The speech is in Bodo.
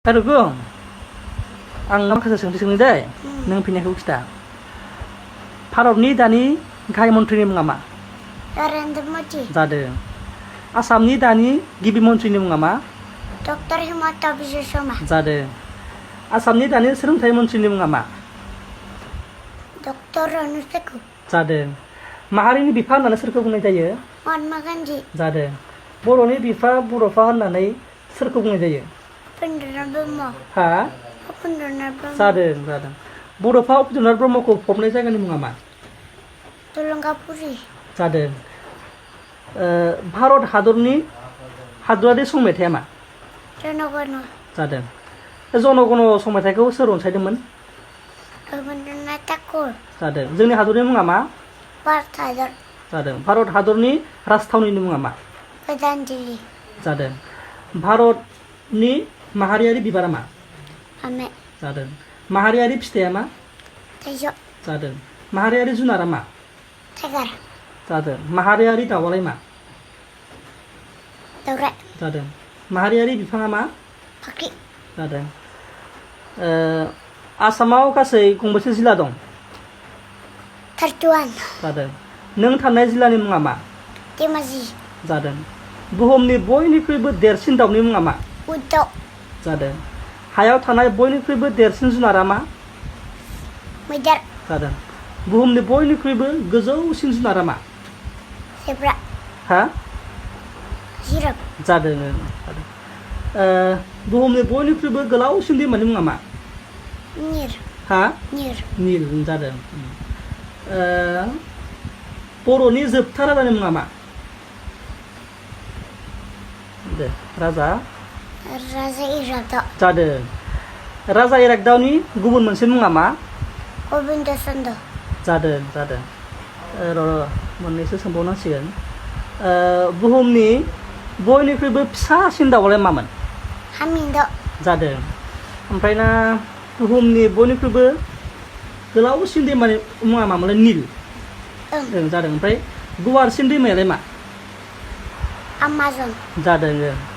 Arugong, आं माखासे सोंथि सोंनि दै नों फिननायखौ खिथा। भारतनि दानि गाहाय मन्थ्रिनि मुङा मा? नरेन्द्र मदि। जादों। आसामनि दानि गिबि मन्थ्रिनि मुङा मा? डक्टर हिमन्त बिश्व शर्मा। जादों। आसामनि दानि सोलोंथाइ मन्थ्रिनि मुङा मा? डक्टर रनु सेखु। जादों। माहारिनि बिफा होननानै सोरखौ बुंनाय जायो? महात्मा गान्धी। जादों। बर'नि बिफा बड'फा होननानै सोरखौ बुंनाय जायो? उपेन्द्रनाथ ब्रह्म। हा? उपेन्द्रनाथ ब्रह्म। जादों। बड'फा उपेन्द्रनाथ ब्रह्मखौ फबनाय जायगानि मुङा मा? थुलुंगाफुरि। जादों। भारत हादरनि हादरारि संमेथाइया मा? जन गण। जादों। जन गण संमेथाइखौ सोर रनसायदोंमोन? रबीन्द्रनाथ ठाकुर। जादों। जोंनि हादरनि मुङा मा? भारत हादर। जादों। भारत हादरनि राजथावनिनि मुङा मा? गोदान दिल्ली। जादों। भारतनि माहारियारि बिबारा मा? फामे। जादों। माहारियारि फिथाइया मा? थाइजौ। जादों। माहारियारि जुनारा मा? टाइगार। जादों। माहारियारि दाउआलाय मा? दाउराइ। जादों। माहारियारि बिफाङा मा? फाख्रि। जादों। आसामाव गासै गंबेसे जिल्ला दं? 31। जादों। नों थानाय जिल्लानि मुङा मा? धेमाजि। जादों। बुहुमनि बयनिख्रुइबो देरसिन दाउनि मुङा मा? उट दाउ। जादों। हायाव थानाय बयनिख्रुइबो देरसिन जुनारा मा? मैदेर। जादों। बुहुमनि बयनिख्रुइबो गोजौसिन जुनारा मा? जेब्रा। हा? जिराफ। जादों। बुहुमनि बयनिख्रुइबो गोलावसिन दैमानि मुङा मा? निर। हा? निर। जादों। बर'नि जोबथा राजानि मुङा मा? दे राजा इरागदाव। जादों। राजा इरागदावनि गुबुन मोनसे मुङा मा? गबिन्द चन्द्र। जादों। मोननैसो सोंबावनांसिगोन। बुहुमनि बयनिख्रुइबो फिसासिन दाउआलाय मामोन? हामिंदाव। जादों। ओमफ्राय ना बुहुमनि बयनिख्रुइबो गोलावसिन दैमानि मुङा मामोनलाय? निल। जादों। ओमफ्राय गुवारसिन दैमायालाय मा? आमाजन। जादों।